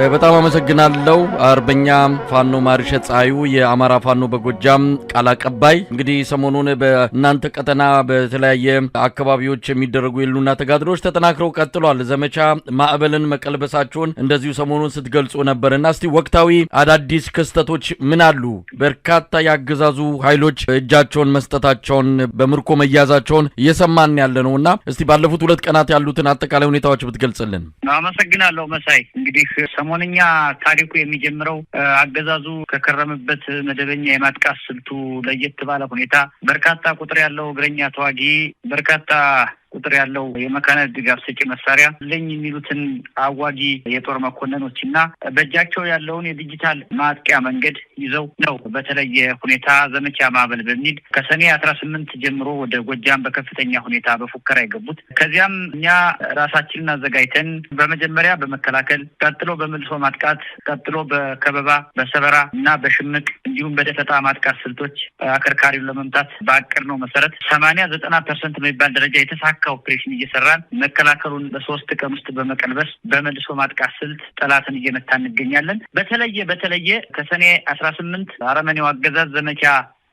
በጣም አመሰግናለሁ። አርበኛ ፋኖ ማርሸት ፀሐዩ የአማራ ፋኖ በጎጃም ቃል አቀባይ። እንግዲህ ሰሞኑን በእናንተ ቀጠና በተለያየ አካባቢዎች የሚደረጉ የህልውና ተጋድሎች ተጠናክረው ቀጥሏል። ዘመቻ ማዕበልን መቀልበሳቸውን እንደዚሁ ሰሞኑን ስትገልጹ ነበርና እስቲ ወቅታዊ አዳዲስ ክስተቶች ምን አሉ? በርካታ ያገዛዙ ኃይሎች እጃቸውን መስጠታቸውን በምርኮ መያዛቸውን እየሰማን ያለ ነውና እስቲ ባለፉት 2 ቀናት ያሉትን አጠቃላይ ሁኔታዎች ብትገልጽልን። አመሰግናለሁ መሳይ። እንግዲህ ሰሞንኛ ታሪኩ የሚጀምረው አገዛዙ ከከረመበት መደበኛ የማጥቃት ስልቱ ለየት ባለ ሁኔታ በርካታ ቁጥር ያለው እግረኛ ተዋጊ፣ በርካታ ቁጥር ያለው የመካናይዝድ ድጋፍ ሰጪ መሳሪያ ለኝ የሚሉትን አዋጊ የጦር መኮንኖችና በእጃቸው ያለውን የዲጂታል ማጥቂያ መንገድ ይዘው ነው በተለየ ሁኔታ ዘመቻ ማዕበል በሚል ከሰኔ 18 ጀምሮ ወደ ጎጃም በከፍተኛ ሁኔታ በፉከራ የገቡት። ከዚያም እኛ ራሳችንን አዘጋጅተን በመጀመሪያ በመከላከል፣ ቀጥሎ በመልሶ ማጥቃት፣ ቀጥሎ በከበባ፣ በሰበራ እና በሽምቅ እንዲሁም በደፈጣ ማጥቃት ስልቶች አከርካሪውን ለመምታት ባቀድነው መሰረት 80-90% በሚባል ደረጃ የተሳካ ኦፕሬሽን እየሰራን መከላከሉን በ3 ቀን ውስጥ በመቀልበስ በመልሶ ማጥቃት ስልት ጠላትን እየመታ እንገኛለን። በተለየ ከሰኔ 18 አረመኔው አገዛዝ ዘመቻ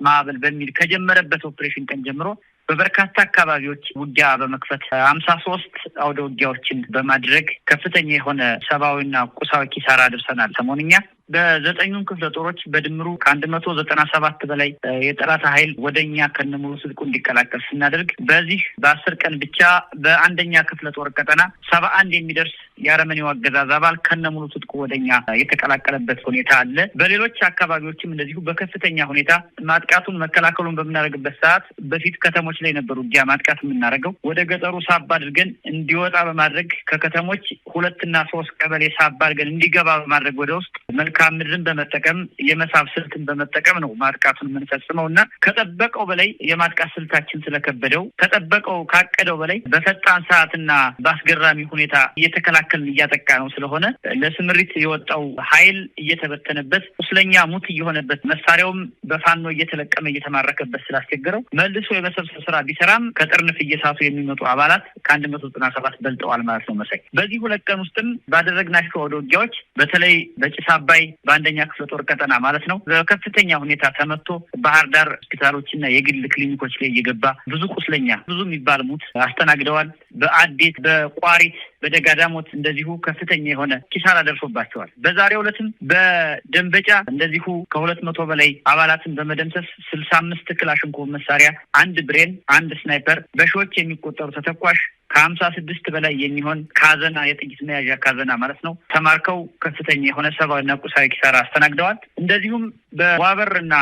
ማዕበል በሚል ከጀመረበት ኦፕሬሽን ቀን ጀምሮ በበርካታ አካባቢዎች ውጊያ በመክፈት 53 አውደ ውጊያዎችን በማድረግ ከፍተኛ የሆነ ሰብአዊና ቁሳዊ ኪሳራ አድርሰናል። ሰሞንኛ በዘጠኙም ክፍለ ጦሮች በድምሩ ከ197 በላይ የጠላት ኃይል ወደኛ ከነሙሉ ስልኩ እንዲቀላቀል ስናደርግ በዚህ በ10 ቀን ብቻ በአንደኛ ክፍለ ጦር ቀጠና 71 የሚደርስ የአረመኔው አገዛዝ አባል ከነሙሉ ትጥቁ ወደኛ የተቀላቀለበት ሁኔታ አለ። በሌሎች አካባቢዎችም እንደዚሁ በከፍተኛ ሁኔታ ማጥቃቱን መከላከሉን በምናደርግበት ሰዓት በፊት ከተሞች ላይ ነበር ውጊያ ማጥቃት የምናደርገው። ወደ ገጠሩ ሳብ አድርገን እንዲወጣ በማድረግ ከከተሞች 2 እና 3 ቀበሌ ሳብ አድርገን እንዲገባ በማድረግ ወደ ውስጥ መልካም ምድርን በመጠቀም የመሳብ ስልትን በመጠቀም ነው ማጥቃቱን የምንፈጽመው እና ከጠበቀው በላይ የማጥቃት ስልታችን ስለከበደው ከጠበቀው ካቀደው በላይ በፈጣን ሰዓትና በአስገራሚ ሁኔታ እየተከላከልን እያጠቃ ነው ስለሆነ ለስምሪት የወጣው ኃይል እየተበተነበት ቁስለኛ ሙት እየሆነበት መሳሪያውም በፋኖ እየተለቀመ እየተማረከበት ስላስቸገረው መልሶ የመሰብሰብ ስራ ቢሰራም ከጥርንፍ እየሳቱ የሚመጡ አባላት ከ197 በልጠዋል ማለት ነው መሳይ። በዚህ 2 ቀን ውስጥም ባደረግናቸው አውደ ውጊያዎች በተለይ በጭስ አባይ በአንደኛ ክፍለ ጦር ቀጠና ማለት ነው በከፍተኛ ሁኔታ ተመቶ ባህር ዳር ሆስፒታሎችና የግል ክሊኒኮች ላይ እየገባ ብዙ ቁስለኛ ብዙ የሚባል ሙት አስተናግደዋል። በአዴት፣ በቋሪት፣ በደጋዳሞት እንደዚሁ ከፍተኛ የሆነ ኪሳራ ደርሶባቸዋል። በዛሬው ዕለትም በደንበጫ እንደዚሁ ከ200 በላይ አባላትን በመደምሰስ 65 ክላሽንኮቭ መሳሪያ፣ 1 ብሬን፣ 1 ስናይፐር፣ በሺዎች የሚቆጠሩ ተተኳሽ፣ ከ56 በላይ የሚሆን ካዘና የጥይት መያዣ ካዘና ማለት ነው ተማርከው ከፍተኛ የሆነ ሰብአዊና ቁሳዊ ኪሳራ አስተናግደዋል። እንደዚሁም በዋበርና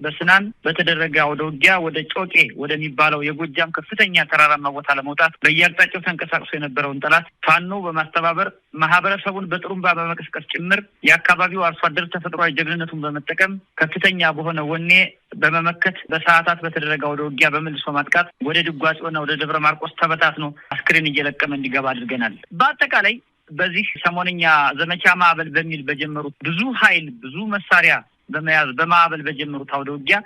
በስናን በተደረገ አውደ ውጊያ ወደ ጮቄ ወደሚባለው የጎጃም ከፍተኛ ተራራማ ቦታ ለመውጣት በየአቅጣጫው ተንቀሳቅሶ የነበረውን ጠላት ፋኖ በማስተባበር ማህበረሰቡን በጥሩምባ በመቀስቀስ ጭምር የአካባቢው አርሶ አደር ተፈጥሯዊ ጀግንነቱን በመጠቀም ከፍተኛ በሆነ ወኔ በመመከት በሰዓታት በተደረገ አውደ ውጊያ በመልሶ ማጥቃት ወደ ድጓጽዮንና ወደ ደብረ ማርቆስ ተበታትኖ አስክሬን እየለቀመ እንዲገባ አድርገናል። በአጠቃላይ በዚህ ሰሞንኛ ዘመቻ ማዕበል በሚል በጀመሩት ብዙ ኃይል ብዙ መሳሪያ በመያዝ በማዕበል በጀመሩት አውደ ውጊያ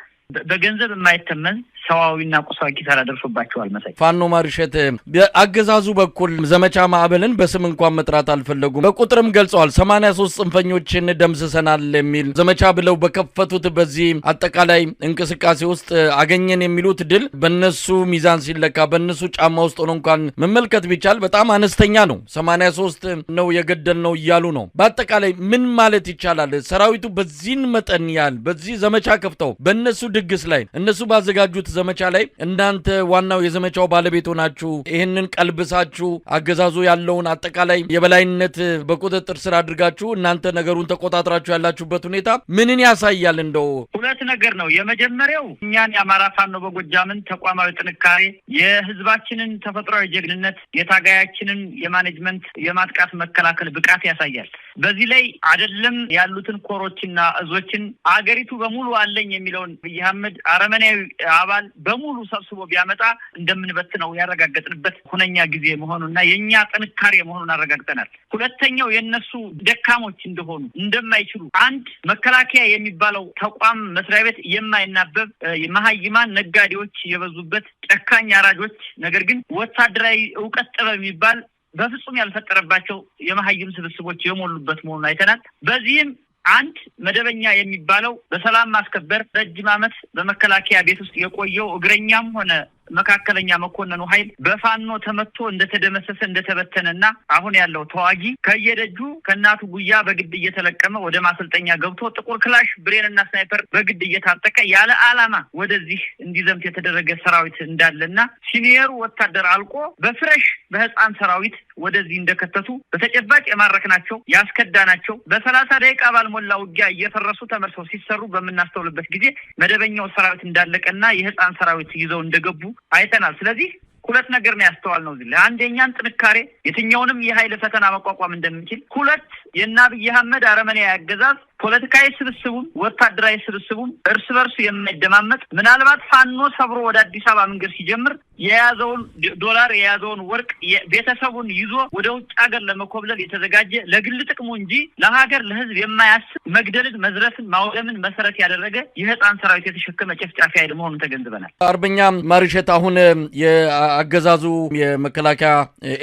በገንዘብ የማይተመን ሰዋዊና ቁሳዊ ኪሳራ ደርሶባቸዋል። መሳይ ፋኖ ማርሸት በአገዛዙ በኩል ዘመቻ ማዕበልን በስም እንኳን መጥራት አልፈለጉም፣ በቁጥርም ገልጸዋል። 83 ጽንፈኞችን ደምስሰናል የሚል ዘመቻ ብለው በከፈቱት በዚህ አጠቃላይ እንቅስቃሴ ውስጥ አገኘን የሚሉት ድል በነሱ ሚዛን ሲለካ በነሱ ጫማ ውስጥ ሆኖ እንኳን መመልከት ቢቻል በጣም አነስተኛ ነው። 83 ነው የገደልነው እያሉ ነው። በአጠቃላይ ምን ማለት ይቻላል? ሰራዊቱ በዚህን መጠን ያህል በዚህ ዘመቻ ከፍተው በነሱ ድግስ ላይ እነሱ ባዘጋጁት ዘመቻ ላይ እናንተ ዋናው የዘመቻው ባለቤት ሆናችሁ ይህንን ቀልብሳችሁ አገዛዙ ያለውን አጠቃላይ የበላይነት በቁጥጥር ስር አድርጋችሁ እናንተ ነገሩን ተቆጣጥራችሁ ያላችሁበት ሁኔታ ምንን ያሳያል? እንደው ሁለት ነገር ነው። የመጀመሪያው እኛን የአማራ ፋኖ በጎጃምን ተቋማዊ ጥንካሬ፣ የህዝባችንን ተፈጥሯዊ ጀግንነት፣ የታጋያችንን የማኔጅመንት የማጥቃት መከላከል ብቃት ያሳያል። በዚህ ላይ አይደለም ያሉትን ኮሮችና እዞችን አገሪቱ በሙሉ አለኝ የሚለውን አብይ አህመድ አረመኔያዊ አባል በሙሉ ሰብስቦ ቢያመጣ እንደምንበትነው ያረጋገጥንበት ሁነኛ ጊዜ መሆኑና የኛ ጥንካሬ መሆኑን አረጋግጠናል። ሁለተኛው የነሱ ደካሞች እንደሆኑ እንደማይችሉ አንድ መከላከያ የሚባለው ተቋም መስሪያ ቤት የማይናበብ መሀይማን ነጋዴዎች የበዙበት ጨካኝ አራጆች፣ ነገር ግን ወታደራዊ እውቀት ጥበብ የሚባል በፍጹም ያልፈጠረባቸው የመሀይም ስብስቦች የሞሉበት መሆኑን አይተናል። በዚህም አንድ መደበኛ የሚባለው በሰላም ማስከበር ረጅም ዓመት በመከላከያ ቤት ውስጥ የቆየው እግረኛም ሆነ መካከለኛ መኮንኑ ኃይል በፋኖ ተመቶ እንደተደመሰሰ፣ እንደተበተነና አሁን ያለው ተዋጊ ከየደጁ ከእናቱ ጉያ በግድ እየተለቀመ ወደ ማሰልጠኛ ገብቶ ጥቁር ክላሽ፣ ብሬንና ስናይፐር በግድ እየታጠቀ ያለ ዓላማ ወደዚህ እንዲዘምት የተደረገ ሰራዊት እንዳለና senior ኡ ወታደር አልቆ በ fresh በህፃን ሰራዊት ወደዚህ እንደከተቱ በተጨባጭ የማረክናቸው፣ ያስከዳናቸው፣ በ30 ደቂቃ ባልሞላ ውጊያ እየፈረሱ ተመልሰው ሲሰሩ በምናስተውልበት ጊዜ መደበኛው ሰራዊት እንዳለቀና የህፃን ሰራዊት ይዘው እንደገቡ አይተናል። ስለዚህ ሁለት ነገር ነው ያስተዋልነው እዚህ ላይ። አንደኛን ጥንካሬ፣ የትኛውንም የኃይል ፈተና መቋቋም እንደምንችል፣ ሁለት የእነ አብይ አህመድ አረመኔ አገዛዝ ፖለቲካዊ ስብስቡም ወታደራዊ ስብስቡም እርስ በርሱ የማይደማመጥ፣ ምናልባት ፋኖ ሰብሮ ወደ አዲስ አበባ መንገድ ሲጀምር የያዘውን ዶላር፣ የያዘውን ወርቅ፣ ቤተሰቡን ይዞ ወደ ውጭ ሀገር ለመኮብለል የተዘጋጀ፣ ለግል ጥቅሙ እንጂ ለሀገር ለሕዝብ የማያስብ፣ መግደልን፣ መዝረፍን፣ ማውደምን መሰረት ያደረገ የህፃን ሰራዊት የተሸከመ ጨፍጫፊ ኃይል መሆኑን ተገንዝበናል። አርበኛ ማርሸት፣ አሁን የአገዛዙ የመከላከያ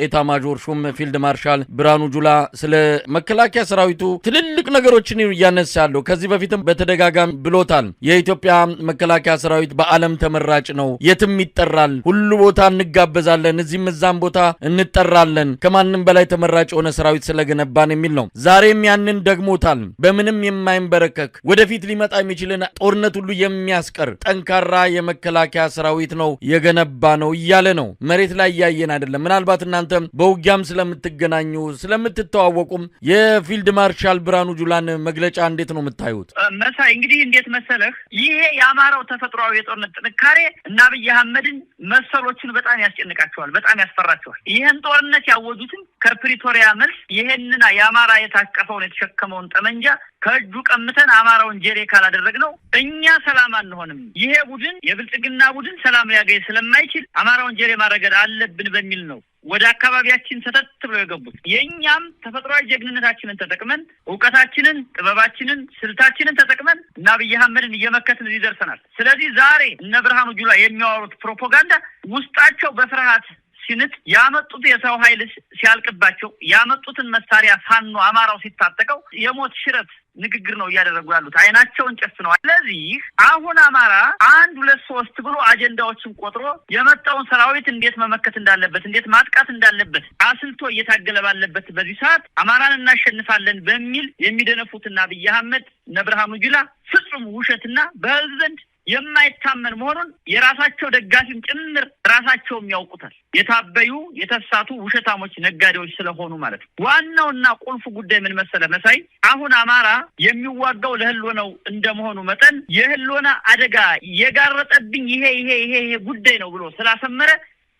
ኤታ ማጆር ሹም ፊልድ ማርሻል ብርሃኑ ጁላ ስለ መከላከያ ሰራዊቱ ትልልቅ ነገሮችን እያነሳ ያለው ከዚህ በፊትም በተደጋጋሚ ብሎታል። የኢትዮጵያ መከላከያ ሰራዊት በዓለም ተመራጭ ነው፣ የትም ይጠራል፣ ሁሉ ቦታ እንጋበዛለን፣ እዚህም እዛም ቦታ እንጠራለን፣ ከማንም በላይ ተመራጭ የሆነ ሰራዊት ስለገነባን የሚል ነው። ዛሬም ያንን ደግሞታል። በምንም የማይንበረከክ፣ ወደፊት ሊመጣ የሚችልን ጦርነት ሁሉ የሚያስቀር ጠንካራ የመከላከያ ሰራዊት ነው የገነባነው እያለ ነው። መሬት ላይ እያየን አይደለም። ምናልባት እናንተ በውጊያም ስለምትገናኙ ስለምትተዋወቁም የፊልድ ማርሻል ብርሃኑ ጁላን መግለጫ እንዴት ነው የምታዩት? መሳይ፣ እንግዲህ እንዴት መሰለህ፣ ይሄ የአማራው ተፈጥሯዊ የጦርነት ጥንካሬ እና አብይ አህመድን መሰሎችን በጣም ያስጨንቃቸዋል፣ በጣም ያስፈራቸዋል። ይህን ጦርነት ያወጁትን ከፕሪቶሪያ መልስ ይሄንን የአማራ የታቀፈውን የተሸከመውን ጠመንጃ ከእጁ ቀምተን አማራውን ጀሌ ካላደረግነው እኛ ሰላም አንሆንም። ይሄ ቡድን፣ የብልጽግና ቡድን ሰላም ሊያገኝ ስለማይችል አማራውን ጀሌ ማድረግ አለብን በሚል ነው ወደ አካባቢያችን ሰተት ብለው የገቡት። የእኛም ተፈጥሯዊ ጀግንነታችንን ተጠቅመን፣ እውቀታችንን፣ ጥበባችንን፣ ስልታችንን ተጠቅመን እና አብይ አህመድን እየመከትን እዚህ ደርሰናል። ስለዚህ ዛሬ እነ ብርሃኑ ጁላ የሚያወሩት ፕሮፓጋንዳ ውስጣቸው በፍርሃት ሲንጥ፣ ያመጡት የሰው ኃይል ሲያልቅባቸው፣ ያመጡትን መሳሪያ ፋኖ አማራው ሲታጠቀው የሞት ሽረት ንግግር ነው እያደረጉ ያሉት። አይናቸውን ጨፍነዋል። ስለዚህ አሁን አማራ አንድ ሁለት ሶስት ብሎ አጀንዳዎችን ቆጥሮ የመጣውን ሰራዊት እንዴት መመከት እንዳለበት፣ እንዴት ማጥቃት እንዳለበት አስልቶ እየታገለ ባለበት በዚህ ሰዓት አማራን እናሸንፋለን በሚል የሚደነፉትና አብይ አህመድ እነ ብርሃኑ ጁላ ፍጹም ውሸትና በህዝብ ዘንድ የማይታመን መሆኑን የራሳቸው ደጋፊም ጭምር ራሳቸውም ያውቁታል። የታበዩ የተሳቱ ውሸታሞች ነጋዴዎች ስለሆኑ ማለት ነው። ዋናውና ቁልፉ ጉዳይ ምን መሰለ መሳይ፣ አሁን አማራ የሚዋጋው ለህልውናው እንደመሆኑ መጠን የህልውና አደጋ የጋረጠብኝ ይሄ ይሄ ይሄ ይሄ ጉዳይ ነው ብሎ ስላሰመረ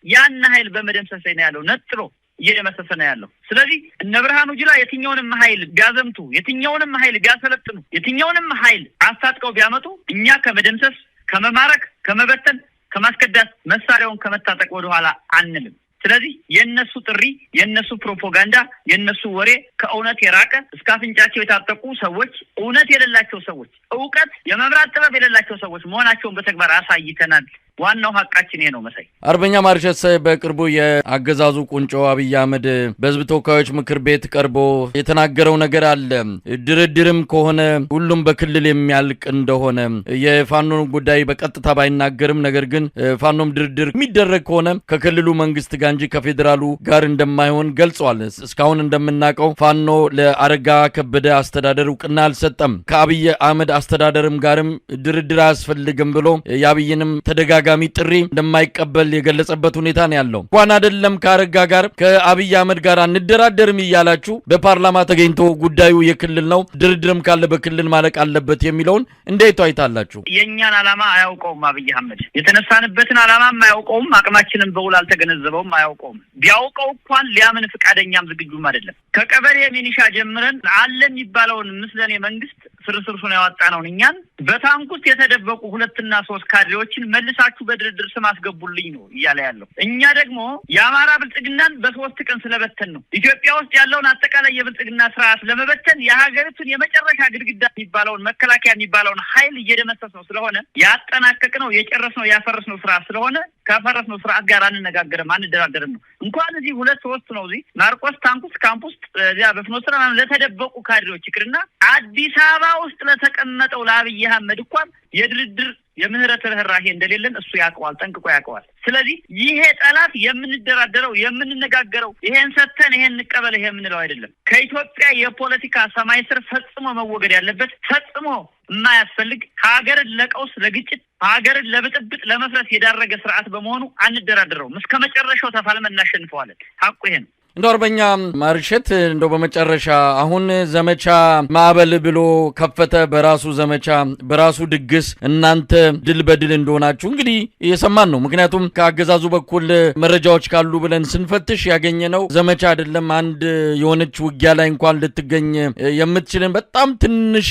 ያን ኃይል በመደምሰስ ላይ ነው ያለው፣ ነጥሎ እየደመሰሰ ነው ያለው። ስለዚህ እነ ብርሃኑ ጁላ የትኛውንም ኃይል ቢያዘምቱ፣ የትኛውንም ኃይል ቢያሰለጥኑ፣ የትኛውንም ኃይል አስታጥቀው ቢያመጡ እኛ ከመደምሰስ፣ ከመማረክ፣ ከመበተን፣ ከማስከዳት፣ መሳሪያውን ከመታጠቅ ወደኋላ አንልም። ስለዚህ የእነሱ ጥሪ፣ የእነሱ ፕሮፓጋንዳ፣ የእነሱ ወሬ ከእውነት የራቀ፣ እስከ አፍንጫቸው የታጠቁ ሰዎች፣ እውነት የሌላቸው ሰዎች፣ እውቀት የመምራት ጥበብ የሌላቸው ሰዎች መሆናቸውን በተግባር አሳይተናል። ዋናው ሀቃችን ይሄ ነው መሳይ። አርበኛ ማርሸት፣ በቅርቡ የአገዛዙ ቁንጮ አብይ አህመድ በህዝብ ተወካዮች ምክር ቤት ቀርቦ የተናገረው ነገር አለ። ድርድርም ከሆነ ሁሉም በክልል የሚያልቅ እንደሆነ፣ የፋኖን ጉዳይ በቀጥታ ባይናገርም ነገር ግን ፋኖም ድርድር የሚደረግ ከሆነ ከክልሉ መንግስት ጋር እንጂ ከፌዴራሉ ጋር እንደማይሆን ገልጿል። እስካሁን እንደምናውቀው ፋኖ ለአረጋ ከበደ አስተዳደር እውቅና አልሰጠም። ከአብይ አህመድ አስተዳደርም ጋርም ድርድር አያስፈልግም ብሎ የአብይንም ተደጋጋሚ ጥሪ እንደማይቀበል የገለጸበት ሁኔታ ነው ያለው። እንኳን አይደለም ከአረጋ ጋር ከአብይ አህመድ ጋር አንደራደርም እያላችሁ በፓርላማ ተገኝቶ ጉዳዩ የክልል ነው፣ ድርድርም ካለ በክልል ማለቅ አለበት የሚለውን እንዴት አይታላችሁ? የእኛን ዓላማ አያውቀውም አብይ አህመድ። የተነሳንበትን ዓላማም አያውቀውም። አቅማችንን በውል አልተገነዘበውም፣ አያውቀውም። ቢያውቀው እንኳን ሊያምን ፈቃደኛም ዝግጁም አይደለም። ከቀበሌ ሚኒሻ ጀምረን አለ የሚባለውን ምስለኔ መንግስት ፍርስርሱን ያወጣነውን እኛን በታንክ ውስጥ የተደበቁ 2 እና 3 ካድሬዎችን መልሳችሁ በድርድር ስም አስገቡልኝ ነው እያለ ያለው። እኛ ደግሞ የአማራ ብልጽግናን በ3 ቀን ስለበተን ነው፣ ኢትዮጵያ ውስጥ ያለውን አጠቃላይ የብልጽግና ስርዓት ለመበተን የሀገሪቱን የመጨረሻ ግድግዳ የሚባለውን መከላከያ የሚባለውን ኃይል እየደመሰስ ነው ስለሆነ ያጠናቀቅነው፣ የጨረስነው፣ ያፈረስነው ስርዓት ስለሆነ ካፈረስነው ስርዓት ጋር አንነጋገርም፣ አንደራደርም ነው። እንኳን እዚህ ሁለት ሶስት ነው፣ እዚህ ማርቆስ ታንክ ውስጥ፣ ካምፕ ውስጥ፣ እዚያ በፍኖተ ሰላም ለተደበቁ ካድሬዎች ይቅርና አዲስ አበባ ውስጥ ለተቀመጠው ለአብይ አህመድ እንኳን የድርድር የምህረት ርህራሄ እንደሌለን እሱ ያውቀዋል፣ ጠንቅቆ ያውቀዋል። ስለዚህ ይሄ ጠላት የምንደራደረው፣ የምንነጋገረው፣ ይሄን ሰተን ይሄን እንቀበል ይሄ የምንለው አይደለም። ከኢትዮጵያ የፖለቲካ ሰማይ ስር ፈጽሞ መወገድ ያለበት፣ ፈጽሞ የማያስፈልግ፣ ሀገርን ለቀውስ፣ ለግጭት፣ ሀገርን ለብጥብጥ፣ ለመፍረስ የዳረገ ስርዓት በመሆኑ አንደራደረውም። እስከ መጨረሻው ተፋልመን እናሸንፈዋለን። ሀቁ ይሄ ነው። እንደው አርበኛ ማርሸት፣ እንደው በመጨረሻ አሁን ዘመቻ ማዕበል ብሎ ከፈተ። በራሱ ዘመቻ በራሱ ድግስ እናንተ ድል በድል እንደሆናችሁ እንግዲህ እየሰማን ነው። ምክንያቱም ከአገዛዙ በኩል መረጃዎች ካሉ ብለን ስንፈትሽ ያገኘነው ዘመቻ አይደለም፣ አንድ የሆነች ውጊያ ላይ እንኳን ልትገኝ የምትችልን በጣም ትንሽ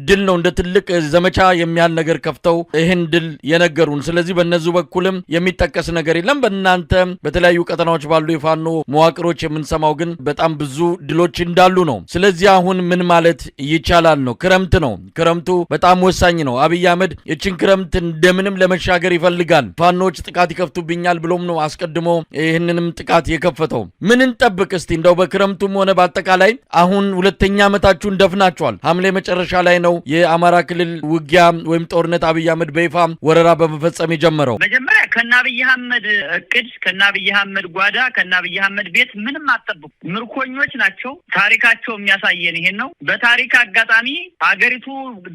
ድል ነው እንደ ትልቅ ዘመቻ የሚያህል ነገር ከፍተው ይህን ድል የነገሩን። ስለዚህ በእነዚሁ በኩልም የሚጠቀስ ነገር የለም። በእናንተ በተለያዩ ቀጠናዎች ባሉ የፋኖ መዋቅሮች የምንሰማው ግን በጣም ብዙ ድሎች እንዳሉ ነው። ስለዚህ አሁን ምን ማለት ይቻላል ነው? ክረምት ነው። ክረምቱ በጣም ወሳኝ ነው። አብይ አህመድ ይችን ክረምት እንደምንም ለመሻገር ይፈልጋል። ፋኖች ጥቃት ይከፍቱብኛል ብሎም ነው አስቀድሞ ይህንንም ጥቃት የከፈተው። ምን እንጠብቅ እስቲ? እንደው በክረምቱም ሆነ በአጠቃላይ አሁን ሁለተኛ ዓመታችሁን ደፍናችኋል። ሐምሌ መጨረሻ ላይ ነው የአማራ ክልል ውጊያ ወይም ጦርነት አብይ አህመድ በይፋ ወረራ በመፈጸም የጀመረው። መጀመሪያ ከነ አብይ አህመድ እቅድ፣ ከነ አብይ አህመድ ጓዳ፣ ከነ አብይ አህመድ ቤት ምንም አትጠብቁ። ምርኮኞች ናቸው። ታሪካቸው የሚያሳየን ይሄን ነው። በታሪክ አጋጣሚ ሀገሪቱ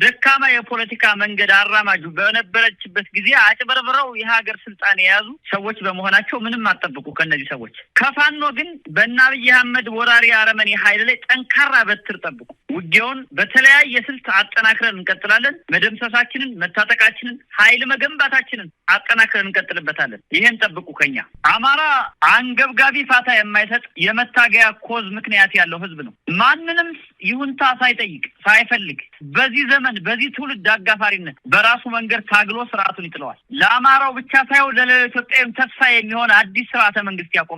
ደካማ የፖለቲካ መንገድ አራማጁ በነበረችበት ጊዜ አጭበርብረው የሀገር ስልጣን የያዙ ሰዎች በመሆናቸው ምንም አትጠብቁ ከእነዚህ ሰዎች። ከፋኖ ግን በእነ አብይ አህመድ ወራሪ አረመኔ ኃይል ላይ ጠንካራ በትር ጠብቁ። ውጊያውን በተለያየ ስልት አጠናክረን እንቀጥላለን። መደምሰሳችንን፣ መታጠቃችንን፣ ኃይል መገንባታችንን አጠናክረን እንቀጥልበታለን። ይሄን ጠብቁ ከኛ። አማራ አንገብጋቢ ፋታ የማይሰጥ የመታገያ cause ምክንያት ያለው ህዝብ ነው። ማንንም ይሁንታ ሳይጠይቅ፣ ሳይፈልግ፣ በዚህ ዘመን በዚህ ትውልድ አጋፋሪነት በራሱ መንገድ ታግሎ ስርዓቱን ይጥለዋል። ለአማራው ብቻ ሳይሆን ለሌላው ኢትዮጵያዊም ተስፋ የሚሆን አዲስ ስርዓተ መንግስት ያቆማል።